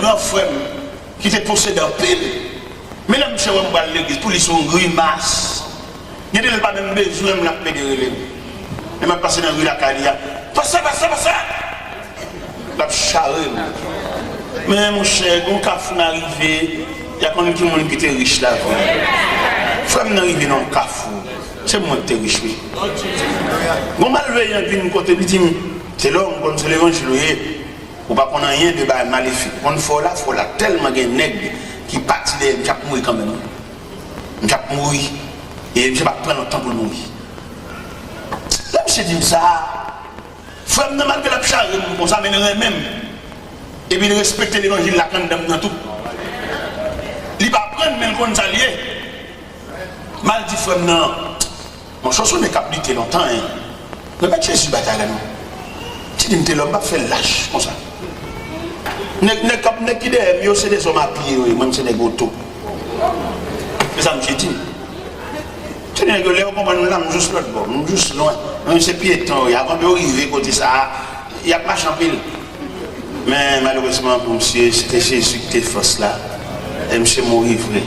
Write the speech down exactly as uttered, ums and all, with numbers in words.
Yon frè m ki te posede anpil. Men lè misye wè m pral legliz, pou li se yon grimas. Gen de lè l pa menm bezwen m, l ap pede rele m. Lè m ap pase nan ri lakay li a, "Pastè, pastè, pastè!" L ap chare m. Men monchè, gon kafou n a rive, y a konn ki moun ki te rich la vre. Frè m nan rive nan yon kafou. Se mwen ki te rich, wi. Gon malveyan vin kote m, li di m, "Se lè w konn se levanjil ou ye. Ou pa konn anyen de bagay malefik. Ou konn fè w la, fè w la." Tèlman gen nèg ki pati dèyè m, m t ap mouri kanmenm. M t ap mouri. E misye pa t pran lontan pou l mouri. Lè misye di m sa, frè m nan, malgre l ap chare m konsa, men l renmen m. Epi l respekte levanjil la k anndan m nan tou. Li pa aprann, men l konn sa l ye. M al di frè m nan, "Monchè, w se yon nèg k ap lite lontan, en. Remèt Jezi batay la, non." Ti di m, "Telò, m p ap fè l lach konsa. Nèg, nèg k ap, nèg ki dèyè m yo, se dezòm a pye yo ye, mwen, m se nèg oto." Se sa misye di m. Ti nèg yo, lè yo konprann m la, m jis lòt bò, m jis lwen. Mwen, se pyeton yo ye. Avan yo rive kote sa a, y ap mache anpil. Men, malerezman pou misye, se te Jezi ki te fòs la. E misye mouri vre.